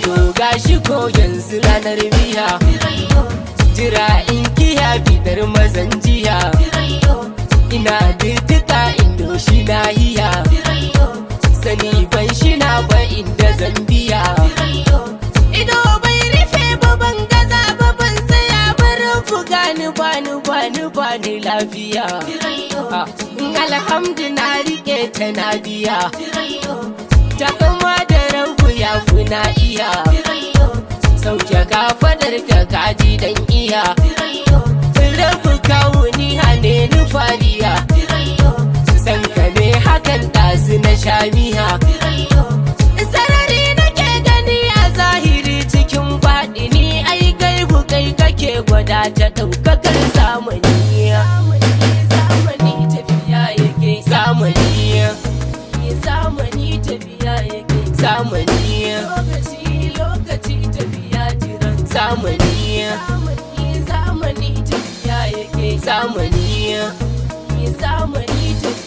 To gashi ko yanzu ranar biya, jira in kiya fitar mazan jiya. Ina didika indo shi nahiya, sani ban shi na ba inda zambiya. Ido bai rufe ba, ban gaza ba, ban tsaya ba, rufu gani bani bani bani lafiya. Ah, alhamdu na rike ta na biya, ta kama da rabu ya fi na iya. Sauke ka fadar ka kaji dan iya, rabu kawo ni hane ni fariya. San ka ne hakan ɗazu na shamiya, sarari nake gani a zahiri cikin baɗini. Ai gaibu kai kake gwada ta ɗaukakar zamani. Zamani tafiya yake, zamani, zamani tafiya yake, zamani, lokaci lokaci tafiya jiran zamani. Zamani tafiya yake, zamani, zamani tafiya.